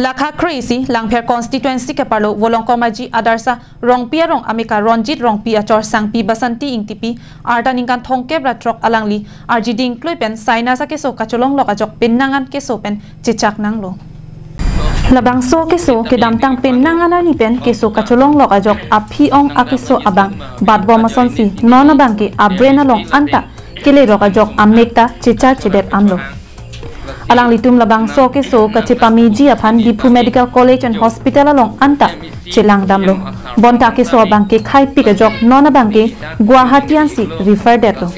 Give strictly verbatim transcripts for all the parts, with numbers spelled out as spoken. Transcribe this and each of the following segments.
Lakha kre-isi Langpher constituency keparlo Volongkom Aji Adarsha Rongpi arong ameka Ronjit Rongpi achor sangpi Basanti Ingtipi arta ningkan thomkep ra throk alangli arjiding klui pen sinus akeso kacholonglok ajok penang an keso pen chechak nanglo. Labangso keso kedamtang penang an arni pen keso kacholonglok ajok aphi ong akeso abang batbom asonsi non abangke abrain along anta kelerok ajok amek ta chechar chedet anlo. Alanglitum labangso keso kachepameji aphan Diphu Medical College and Hospital along anta chelangdamlo. Bonta keso abangke khaipik ajok non abangke Guwahati ansi refer detlo.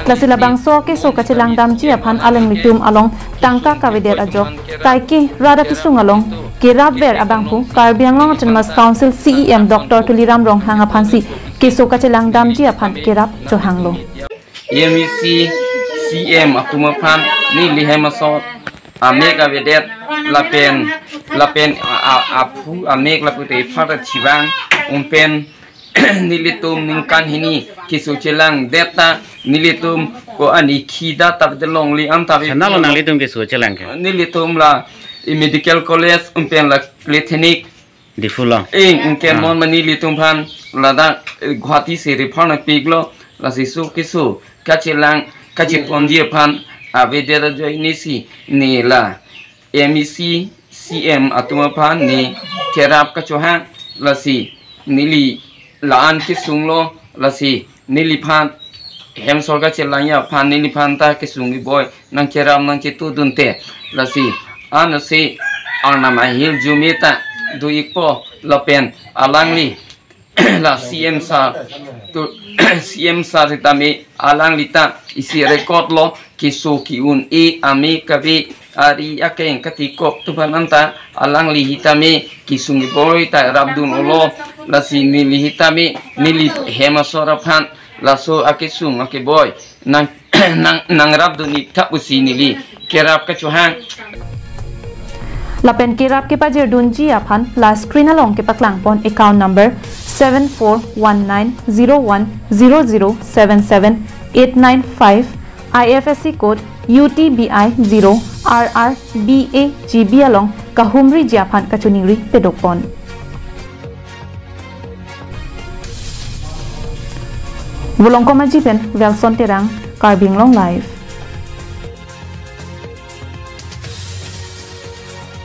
Lasi labangso keso kachelangdamji aphan alanglitum along tangka kavedet ajok kaike rat akesung along kerapver abangphu Karbi Anglong Autonomous Council C E M Doctor Tuliram Ronghang aphansi keso kachelangdamji aphan kerap chohanglo. M E C C M atum aphan neli hem asor amek avedet lapen lapen a- a- aphu amek lapu te phar chivang umpen nelitum ningkan hini keso chelangdet ta nelitum ko ani khida ta longle am ta Sana lo nanglitum keso chelang ke? Nelitum la i medical college umpen la clinic Diphu lo. Ing ungken Ah. mon mani nelitum aphan ladak eh, Guwahati si refer nangpiklo lasi so keso kachelang kacheponji aphan avedet ajoine si neli la M E C C M atum aphan neli kerap kachohang lasi neli la-an kesunglo lasi neliphan hem asor kachelangji aphan neliphan ta kesung keboi nangcherap nangchetudunte lasi ano si Arnam ahirjume ta do-ikpo lapen alangli la C M sir tu C M sir sitame alangli ta isi record lo keso ki-un-e amek ave ari akeng katikok atum aphan anta alangli hitame kesung keboi ta rapdun-olo lasi neli hitame neli hem asor aphan laso akesung akeboi nang nang nangrapdun-ik tha pusi neli kerap kachohang. Lapen kerap kepajirdunji aphan la screen along kepaklangpon account number seven four one nine zero one zero zero seven seven eight nine five, I F S C code U T B I zero R R B A G B along kahumriji aphan kachiningri pedokpon. Volongkom Aji pen Wilson Terang, Karbi Anglong Live.